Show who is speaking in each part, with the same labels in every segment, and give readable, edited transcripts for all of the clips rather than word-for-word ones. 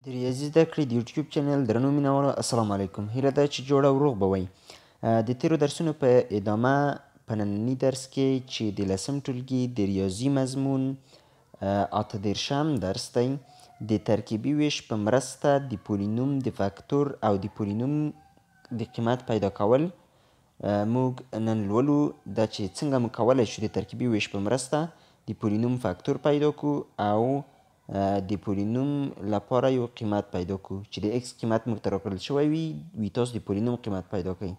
Speaker 1: د ریاضي زده کړې د یوټیوب چینل درنو مینهوالو، السلام علیکم. هیله ده چې جوړ او روغ به وئ. د تېرو درسونو په ادامه په ننني درس کې چې د لسم ټولګي د ریاضي مضمون 38 درس دی، د ترکیبي ویش په مرسته د پولینوم د فاکتور او د پولینوم د قیمت پیدا کول موږ نن لولو. دا چې څنګه موږ کولی شو د ترکیبي ویش په مرسته د پولینوم فاکتور پیدا کړو او د پولینوم لپاره یو قیمت پیدا کړو چې د ایکس قیمت موږ ته راکړل شوی وي، تاسو د پولینوم قیمت پیدا کړئ.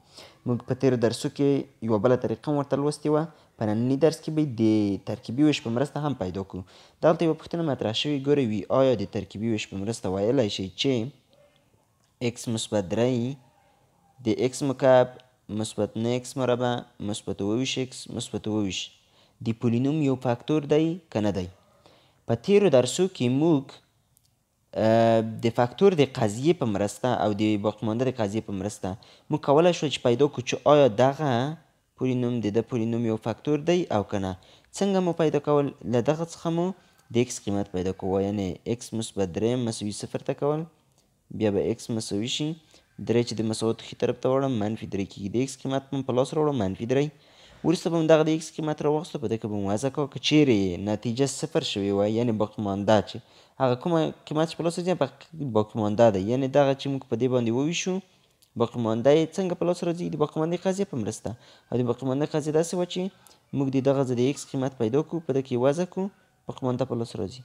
Speaker 1: موږ په تېرو درسو کې یوه بله طریقه هم ورته لوستې وه، په ننني درس کې به د ترکیبي ویش په مرسته هم پیدا کړو. دلته یوه پوښتنه مطرح شوې، ګورئ وي آیا د ترکیبي ویش په مرسته ویلی شئ چې ایکس مثبت درې د ایکس مکعب مثبت 9 ایکس مربع مثبت 27 ایکس مثبت 27 د پولینوم یو فاکتور دی که نه دی؟ په تېرو درسو کې موږ د فاکتور د قضیې په مرسته او د باقیمانده د قضیې په مرسته موږ کولی شو چې پیدا کړو چې آیا دغه پولینوم د ده پولینوم یو فاکتور دی او که نه. څنګه مو پیدا کول؟ له دغه څخه مو د ایکس قیمت پیدا کوو، یعنې ایکس مثبت درې مساوي صفر ته کول، بیا به ایکس مساوي شي درې چې د مساوات ښي طرف ته وړم منفي درې کېږي، د ایکس قیمت مو په لاس راوړو منفي درې. وروسته به مو دغه د ایکس قیمت راواخیستو، په دې کې به مو وضع کړو. که چیرې نتیجه صفر شوې وای، یعنې باقیمانده چې هغه کومه قیمت چې په لاس راځي په حقیقت کې باقیمانده دی، یعنې دغه چې موږ په دې باندې وویشو باقیمانده یې څنګه په لاس راځي؟ د باقیماندې قضیې په مرسته. او د باقیمانده قضیه داسې وه چې موږ د دغه ځای د ایکس قیمت پیدا کړو، په دې کې وضع کړو، باقیمانده په لاس راځي.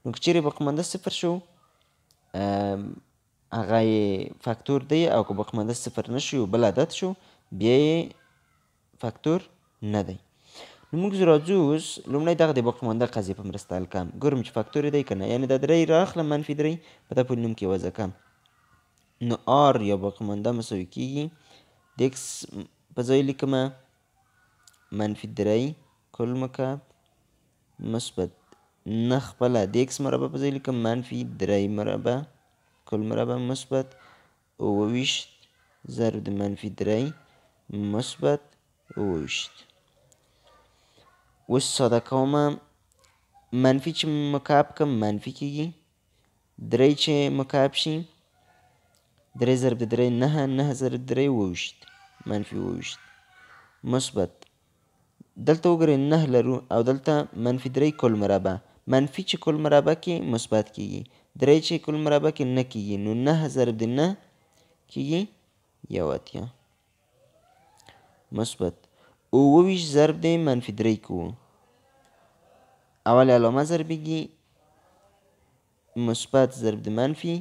Speaker 1: نو که چیرې باقیمانده صفر شو هغه یې فاکتور دی، او که باقیمانده صفر نه شو بل عدد شو بیا یې فاکتور نه دی. نو موږ راځو اوس لومړی دغه د باقیمانده قضیې په مرسته حل کړم، ګورم چې فاکتور یې دی که نه. یعنې دا درې راخلم منفي درې په دا پولینوم کې وضع کړم، نو آر یا باقیمانده مساوي کېږي د ایکس په ځای لیکمه منفي درې کل مکعب مثبت نه خپله د ایکس مربع په ځای لیکم منفي درې مربع کل مربع مثبت 27 ضرب د منفي درې مثبت 27. اوس ساده کومه، منفي چې مکعب کړم منفي کېږي، درې چې مکعب شي درې ضرب د درې نهه، نهه ضرب درې 27 منفي 27 مثبت دلته وګورئ 9 لرو او دلته منفي درې کل مربع، منفي چې کل مربع کې مثبت کېږي، درې چې کل مربع کې نه کېږي، نو 9 ضرب د 9 کېږي 81 مثبت 27 ضرب د منفي درې کوو، اول علامه ضربېږي مثبت ضرب د منفي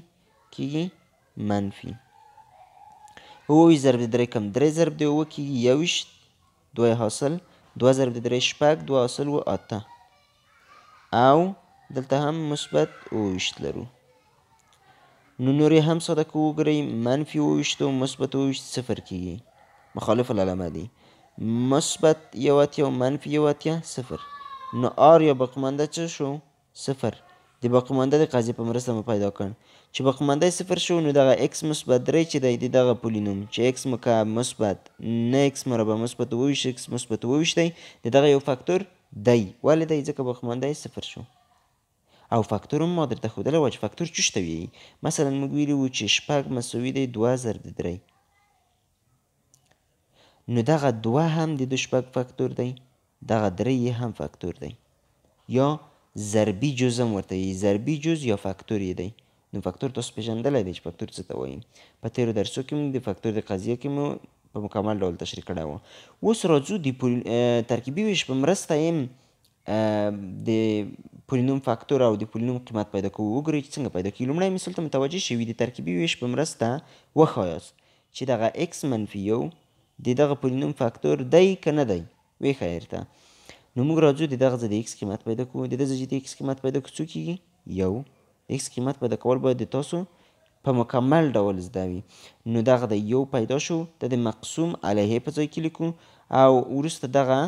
Speaker 1: کېږي منفي 27 ضرب د درې کم درې ضرب د اووه کېږي 21، دوه یې حاصل دوه ضرب د درې شپږ، دوه حاصل و اته، او دلته هم مثبت 27 لرو. نو نور یې هم ساده کوو، وګورئ منفي 27 او مثبت 27 صفر کېږي، مخالف العلامه دي، مثبت 81 او منفي 81 صفر. نو آر یا باقیمانده څه شو؟ صفر. د باقیمانده د قضیې په مرسته مو پیدا کړ چې باقیمانده صفر شو، نو دغه ایکس مثبت درې چې دی د دغه پولینوم چې ایکس مکعب مثبت 9 ایکس مربع مثبت 27 ایکس مثبت 27 دی، د دغه یو فاکتور دی. ولې دی؟ ځکه باقیمانده یې صفر شو. او فاکتور هم ما درته ښودلی وه چې فاکتور چوش ته ویي. مثلا موږ ویلي وو چې شپږ مساوي دی دوه ضرب د درې، نو دغه دوه هم د دو شپږ فاکتور دی، دغه درې یې هم فاکتور دی، یا ضربي جز هم ورته وایي، ضربي جز یا فاکتور یې دی. نو فاکتور تاسو پېژندلی دی چې فاکتور څه ته وایي، په تېرو درسو کې مو د فاکتور د قضیې کې مو په مکمل ډول تشریح کړی و. اوس راځو د ترکیبي ویش په مرسته یې د پولینوم فاکتور او د پولینوم قیمت پیدا کوو. وګورئ چې څنګه پیدا کېږي. لومړی مثال ته متوجه شوي، د ترکیبي ویش په مرسته وښایاست چې دغه ایکس منفي یو د دغه پولینوم فاکتور دی که نه دی، وښایئ ورته. نو موږ راځو د دغه ځای د ایکس قیمت پیدا کوو. د دغه ځای د ایکس قیمت پیدا کړو څو کېږي؟ یو. د ایکس قیمت پیدا کول باید د تاسو په مکمل ډول زده وي. نو دغه د یو پیدا شو، دا د مقسوم علیه په ځای کې لیکو او وروسته دغه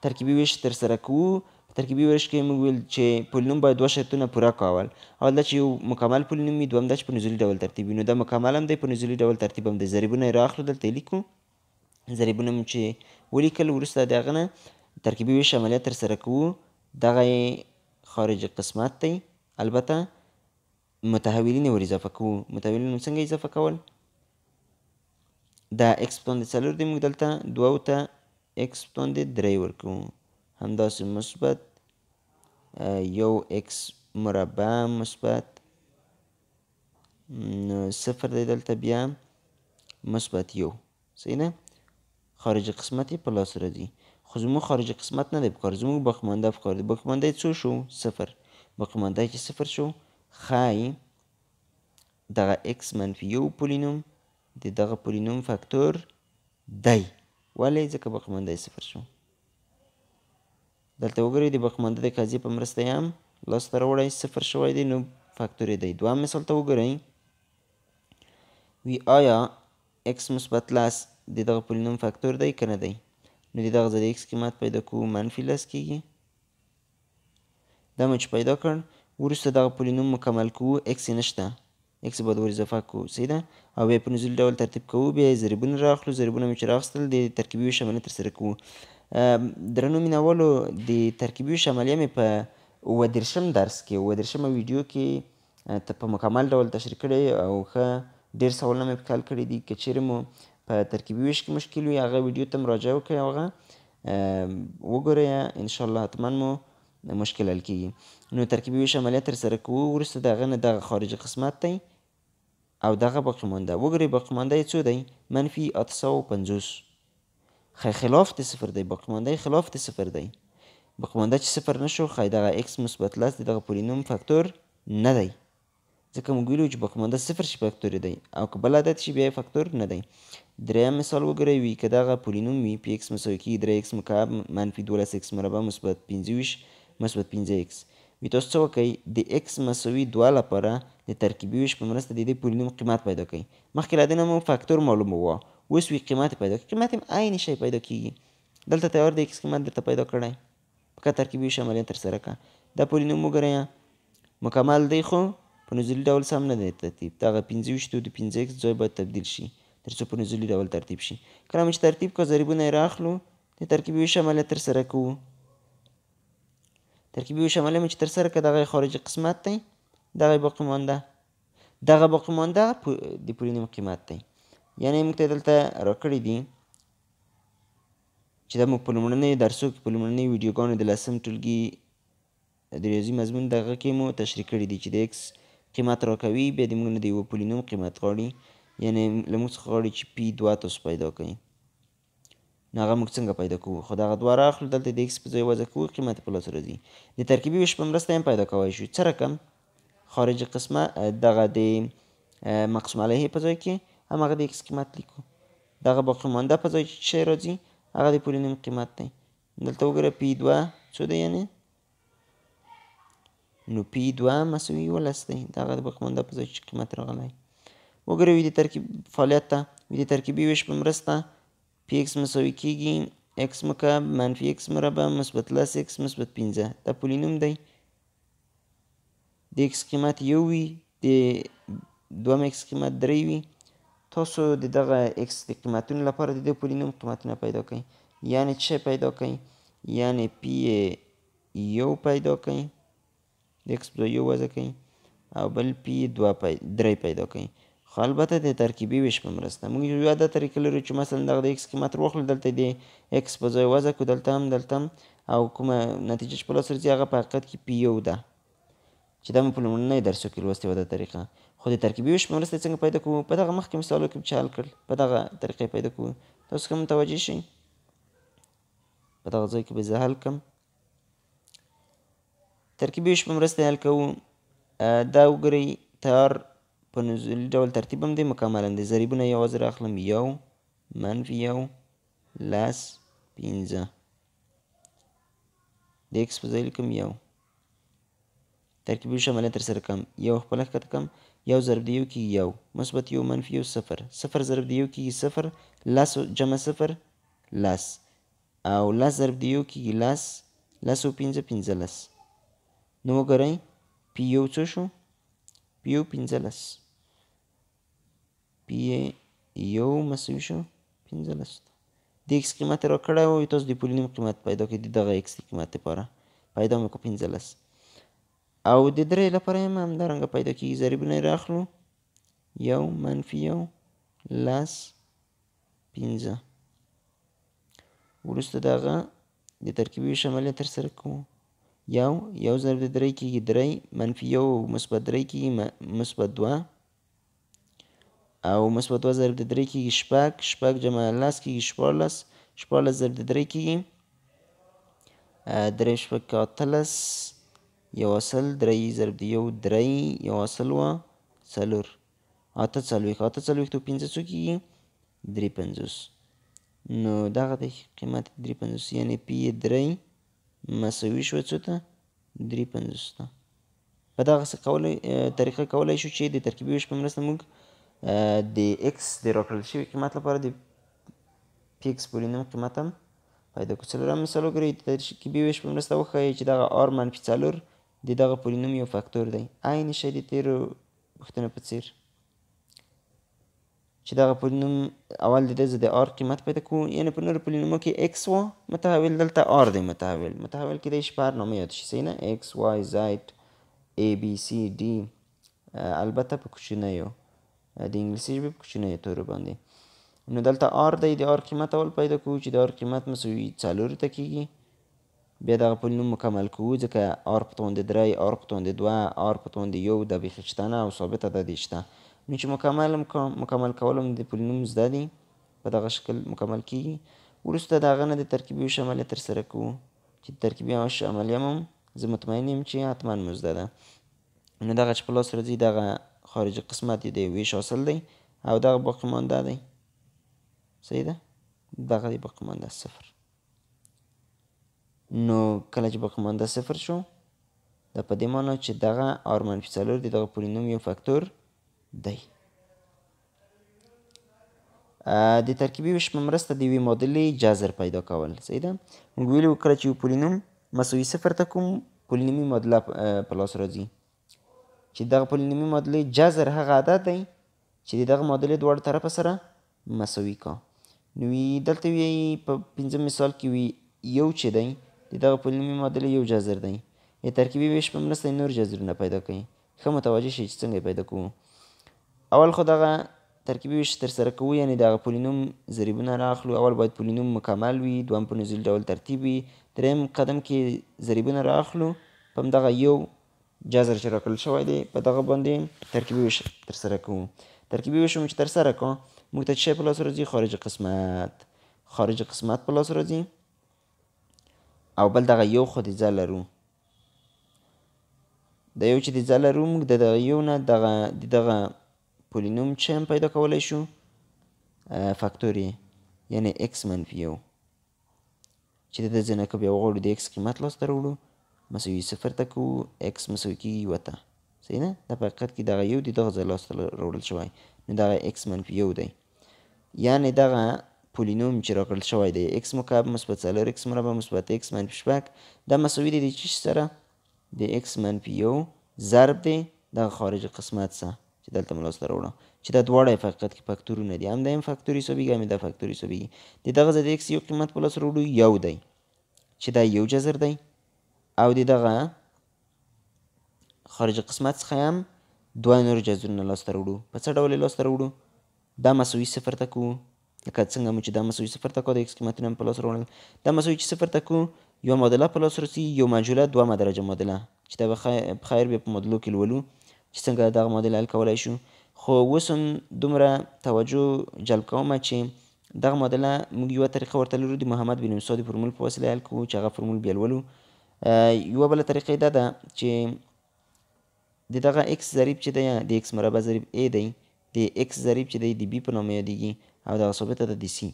Speaker 1: ترکیبي ویش ترسره کوو. په ترکیبي ویش کې موږ ویل چې پولینوم باید دوه شرطونه پوره کول، اول دا چې یو مکمل پولینوم وي، دویم دا چې په نزولي ډول ترتیب وي. نو دا مکمل هم دی، په نزولي ډول ترتیب هم دی. ضریبونه یې رااخلو، دلته یې لیکو. ضریبونه مو چې ولیکل، وروسته د هغه نه ترکیبي ویش عملیه ترسره کوو. دغه یې خارج قسمت دی، البته متحولین یې ور اضافه کوو. متحولین مو څنګه اضافه کول؟ دا ایکس په توان د څلور دی، موږ دلته دوو ته ایکس په توان د درې ورکوو، همداسې مثبت یو ایکس مربع مثبت صفر دی، دلته بیا مثبت یو. صحیح ده؟ خارجي قسمت یې په لاس راځي، خو زموږ خارجي قسمت نه دی پکار، زموږ باقیمانده پکار دی. باقیمانده یې څو شو؟ صفر. باقیمانده چې صفر شو، ښایي دغه ایکس منفي یو پولینوم د دغه پولینوم فاکتور دی. ولې؟ ځکه باقیمانده یې صفر شو. دلته وګورئ د باقیمانده د قضیې په مرسته یې هم لاسته راوړی، صفر شوی دی، نو فاکتور یې دی. دوهم مثال ته وګورئ، وی آیا ایکس مثبت لس د دغه پولینوم فاکتور دی که نه دی؟ نو د دغه ځای د ایکس قیمت پیدا کوو، منفي لس کېږي. دا مو چې پیدا کړ، وروسته دغه پولینوم مکمل کوو، ایکس یې نشته، ایکس باید ور اضافه کوو. صحیح ده؟ او بیا په نزولي ډول ترتیب کوو، بیا یې ضریبونه رااخلو، ضریبونه مو چې راخیستل د ترکیبي وېش عملیه ترسره کوو. درنو مینهوالو، د ترکیبي وېش عملیه مې په 37 درس کې، 37 ویډیو کې په مکمل ډول تشریح کړې او ښه ډېر سوالونه مې پکې حل کړي دي. که چېرې مو په ترکیبي وېش کې مشکل وي، هغه ویډیو ته مراجعه وکړئ او هغه وګورئ، انشاءالله حتما مو مشکل حل کېږي. نو ترکیبي وېش عملیه ترسره کوو، وروسته د هغه نه دغه خارجي قسمت دی او دغه باقیمانده. وګورئ باقیمانده یې څو دی؟ منفي 850. ښی خلاف د صفر دی، باقیمانده یې خلاف د صفر دی. باقیمانده چې صفر نه شو، ښایي دغه ایکس مثبت لس د دغه پولینوم فاکتور نه دی، ځکه موږ ویلو چې باقیمانده صفر شي فاکتور دی، او که بل عدد شي بیا یې فاکتور نه دی. دریم مثال وګورئ، وي که دغه پولینوم وي پی ایکس مساوي کېږي درې ایکس مکعب منفي 12 ایکس مربع مثبت 25 مثبت 5 ایکس. وي تاسو څه وکړئ؟ د ایکس مساوي دوه لپاره د ترکیبي وېش په مرسته د دې پولینوم قیمت پیدا کړئ. مخکې له دې نه مو فاکتور معلوم وو، اوس وي قیمت پیدا کړئ. قیمت هم عین شی پیدا کېږي. دلته تیار د ایکس قیمت درته پیدا کړی، فقط ترکیبي وېش عملیه ترسره کړه. دا پولینوم وګورئ مکمل دی، خو په نزولي ډول سم نه دی ترتیب. دغه 25 د 5 ایکس ځای باید تبدیل شي تر څو په نزولي ډول ترتیب شي. کله مو چې ترتیب کړه، ضریبونه یې راخلو، د ترکیبي وېش عملیه ترسره کوو. ترکیبي وېش عملیه مو چې ترسره کړه، دغه یې خارجي قسمت دی، دغه یې باقیمانده، دغه باقیمانده د پولینوم قیمت دی. یعنې موږ ته دلته راکړي دي چې دا موږ په لومړنیو درسو کې، په لومړنیو ویډیوګانو د لسم ټولګي د ریاضي مضمون دغه کې مو تشریح کړي دي چې د ایکس قیمت راکوي، بیا د موږ نه د یوه پولینوم قیمت غواړي، یعنې له موږ څخه غواړي چې پی دوه تاسو پیدا کړئ. نو هغه موږ څنګه پیدا کوو؟ خو دغه دوه راخلو، دلته د ایکس په ځای وضع کوو، قیمت په لاس راځي. د ترکیبي وېش په مرسته هم پیدا کوی شو. څه رقم؟ خارجي قسمه دغه د مقسوم علیه په ځای کې هم هغه د ایکس قیمت لیکو، دغه باقیمانده په ځای چې څه شی راځي هغه د پولینوم قیمت دی. دلته وګوره پی دوه څو دی؟ یعنې نو پی دوه مساوي 11 دی، دغه د باقیمانده په ځای چې قیمت راغلی. وګورئ وي د ترکیب فعالیت ته، وي د ترکیبي وېش په مرسته پی ایکس مساوي کېږي ایکس مکعب منفي ایکس مربع مثبت لس ایکس مثبت 5. دا پولینوم دی، د ایکس قیمت یو وي، د دوهم ایکس قیمت درې وي. تاسو د دغه ایکس د قیمتونو لپاره د دې پولینوم قیمتونه پیدا کړئ. یعنې څه شی پیدا کړئ؟ یعنې پی یو پیدا کړئ، د ایکس په ځای یو وضع کړئ، او بل پی دوه درې پیدا کړئ. خو البته د ترکیبي وېش په مرسته موږ یوه دا طریقه لرو چې مثلا دغه د ایکس قیمت واخلو، دلته د ایکس په ځای وضع کړو، دلته هم دلته هم، او کومه نتیجه چې په لاس راځي هغه په حقیقت کې پی یو ده، چې دا مو په لومړنیو درسو کې لوستې وه دا طریقه. خو د ترکیبي وېش په مرسته څنګه پیدا کوو؟ په دغه مخکې مثالو کې چې حل کړل په دغه طریقې پیدا کوو. تاسو که متوجه شئ په دغه ځای کې به زه حل کړم. ترکیبي وېش په مرسته حل کوو. دا وګورئ تیار په نزولي ډول ترتیب هم دی، مکمل هم دی. ضریبونه یوازې راخلم، یو منفي یو لس پنځه، د ایکس په ځای لیکم یو. ترکیبي وېش عملیه ترسره کوم، یو خپله ښکته کوم، یو ضرب د یو کېږي یو، مثبت یو منفي یو صفر، صفر ضرب د یو کېږي صفر، لس جمع صفر لس، او لس ضرب د یو کېږي لس، لس او پنځه 15. نو وګورئ پی یو څه شو؟ پی یو 15، پی یو مساوي شو 15. د ایکس قیمت یې راکړی و، تاسو د پولینوم قیمت پیدا کړئ د دغه ایکس د قیمت لپاره، پیدا مې کړو 15. او د درې لپاره هم همدارنګه پیدا کېږي. ضریبونه یې راخلو، 1 منفي 1 لس 5. وروسته د هغه د ترکیبي وېش عملیه ترسره کوو. 1 1 ضرب د 3 کېږي 3، منفي 1 مثبت 3 کېږي مثبت 2، او مثبت 2 ضرب د 3 کېږي 6، 6 جمع 10 کېږي 14، 14 ضرب د 3 کېږي 3 6 18، 1 اصل 3 ضرب د 1 3، 1 اصل وه 4، 48، 48 او 5 څو کېږي؟ 53. نو دغه دی قیمت 53، یعنې پی یې 3 مساوي شوه څو ته؟ 53 ته. په دغسې طریقه کولی شو چې د ترکیبي وېش په مرسته موږ د ایکس د راکړل شوي قیمت لپاره د پي ایکس پولینوم قیمت هم پیدا کړو. څلورم مثال وګورئ، د ترکیبي وېش په مرسته وښایئ چې دغه آر منفي 4 د دغه پولینوم یو فاکتور دی. عین شی د تېرو پوښتنو په څېر چې دغه پولینوم اول د ده د آر قیمت پیدا کوو، یعنې په نورو پولینومو کې ایکس و متحول، دلته آر دی متحول. متحول کېدای شي په هر نامه یاد شي، صحیح نه؟ ایکس وای زیډ ای بي سي ډي، البته په کوچنیو د انګلیسي ژبې په کوچنیو تورو باندې. نو دلته آر دی، د آر قیمت اول پیدا کوو چې د آر قیمت مساوي 4 ته کېږي. بیا دغه پولینوم مکمل کوو، ځکه آر په توان د 3، آر په توان د 2، آر په توان د 1 دا بیخي شته نه او ثابت عدد یې شته. نو چې مکمل کول هم د پولینوم زده دي، په دغه شکل مکمل کېږي. وروسته د هغه نه د ترکیبي وېش عملیه ترسره کوو چې د ترکیبي وېش عملیه هم زه مطمئن یم چې حتما مو زده ده. نو دغه چې په لاس راځي دغه خارجي قسمت یې د وېش حاصل دی او دغه باقي مانده دی، صحیح ده؟ دغه دی باقي مانده 0. نو کله چې باقي مانده 0 شو، دا په دې معنا چې دغه آر منفي 4 د دغه پولینوم یو فاکتور دی. د ترکیبي وېش په مرسته د یوې معادلې جذر پیدا کول، صحیح ده؟ موږ ویلي وو کله چې یو پولینوم مساوي 0 ته کوم پولینومي معادله په لاس راځي، چې دغه پولینومي معادلې جذر هغه عدد دی چې د دغه معادلې دواړو طرفه سره مساوي کا. نو دلته وی په پنځم مثال کې وی یو چې دی د دغه پولینومي معادلې یو جذر دی. د ترکیبي وېش په مرسته نور جذرونه پیدا کوي. ښه متوجه شئ چې څنګه یې پیدا کوو. اول خو دغه ترکیبي وېش ترسره کوو، یعنې دغه پولینوم ضریبونه رااخلو. اول باید پولینوم مکمل وي، دوهم په نزولي ډول ترتیب وي، دریم قدم کې ضریبونه رااخلو، په همدغه یو جذر چې راکړل شوی دی په دغه باندې ترکیبي وېش ترسره کوو. ترکیبي وېش مو چې ترسره کړو، موږ ته څه شی په لاس راځي؟ خارجي قسمت. خارجي قسمت په لاس راځي او بل دغه یو خو د ځه لرو، د یو چې د ځه لرو موږ د دغه یو نه دغه د دغه پولینوم چې هم پیدا کولی شو فاکتور یې، یعنې ایکس منفي 1، چې د ده ځای نه که بیا وغواړو د ایکس قیمت لاسته راوړو مساوي 0 ته کوو، ایکس مساوي کېږي 1 ته، صحیح ده؟ دا په حقیقت کې دغه یو د دغه ځای لاسته راوړل شوی، نو دغه ایکس منفي 1 دی. یعنې دغه پولینوم چې راکړل شوی دی ایکس مکعب مثبت 4 ایکس مربع مثبت ایکس منفي 6، دا مساوي دی د څه شي سره؟ د ایکس منفي 1 ضرب دی دغه خارجي قسمت سره چې دلته مو لاسته راوړه، چې دا دواړه په حقیقت کې فاکتورونه دي، هم دا هم فاکتور حسابېږي هم دا فاکتور حسابېږي. د دغه ځای د ایکس یو قیمت په لاس راوړو 1 دی چې دا یو جذر دی، او د دغه خارجي قسمت څخه هم دوه نور جذرونه لاسته راوړو. په څه ډول یې لاسته راوړو؟ دا مساوي 0 ته کوو، لکه څنګه مو چې دا مساوي 0 ته کوو د ایکس قیمتونه هم په لاس راوړل. دا مساوي چې 0 ته کوو یوه معادله په لاس راسي، یو مجهوله دومه درجه معادله چې دا به په خیر بیا په معادلو کې لولو چې څنګه دغه معادله حل کولی شو. خو اوس هم دومره توجه جلب کوم چې دغه معادله موږ یوه طریقه ورته لرو د محمد بن موسی د فورمول په وسیله حل کوو چې هغه فورمول بیا لولو. یوه بله طریقه یې دا ده چې د دغه ایکس ضریب چې دی د ایکس مربع ضریب ای دی، د ایکس ضریب چې دی د بي په نامه یادېږي او دغه ثابته ده د سي.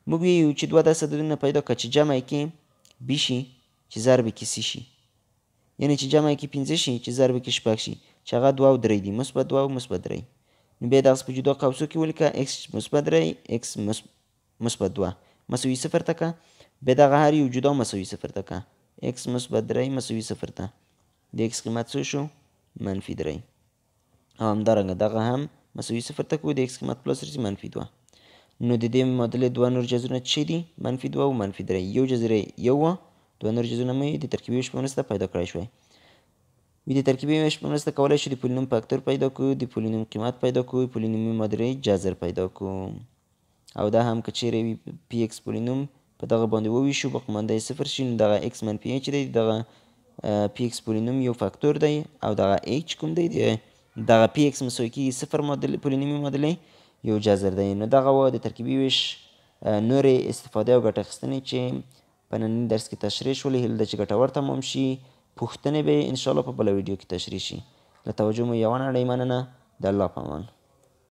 Speaker 1: موږ ویو چې دوه داسې عددونه پیدا کړه چې جمع یې کې بي شي چې ضرب یې کې سي شي، یعنې چې جمع یې کې 5 شي چې ضرب یې کې 6 شي، چې هغه 2 او 3 دي، مثبت 2 او مثبت 3. نو بیا دغسې په جدا قوسو کې ولیکه ایکس مثبت 3 ایکس مثبت 2 مساوي 0 ته که، بیا دغه هر یو جدا مساوي 0 ته که، ایکس مثبت 3 مساوي 0 ته، د ایکس قیمت څو شو؟ منفي 3. او همدارنګه دغه هم مساوي 0 ته کوو، د ایکس قیمت پلاس رسي منفي 2. نو د دې معادلې دوه نور جذرونه څه دي؟ منفي 2 او منفي 3. یو جذر یې یو وه، دوه نور جذرونه مو یې د ترکیبي وېش په مرسته پیدا کړی شوی. وي د ترکیبي ویش په مرسته کولای شو د پولینوم فاکتور پیدا کړو، د پولینوم قیمت پیدا کړو، پولینومي معادلې جذر پیدا کړو. او دا هم که چیرې وي پي ایکس پولینوم په دغه باندې وویشو باقیمانده یې صفر شي، نو دغه ایکس منفي ایچ دی، دغه پي ایکس پولینوم یو فاکتور دی او دغه ایچ کوم دی دغه پي ایکس مساوي کېږي صفر معادلې پولینومي معادلې یو جذر دی. نو دغه وه د ترکیبي ویش نورې استفادې او ګټه اخیستنې چې په ننني درس کې تشریح شولې. هیله ده چې ګټور تمام شي. پوښتنې به یې انشاءالله په بله ویډیو کې تشریح شي. له توجه مو یوه نړۍ مننه. د الله په امان.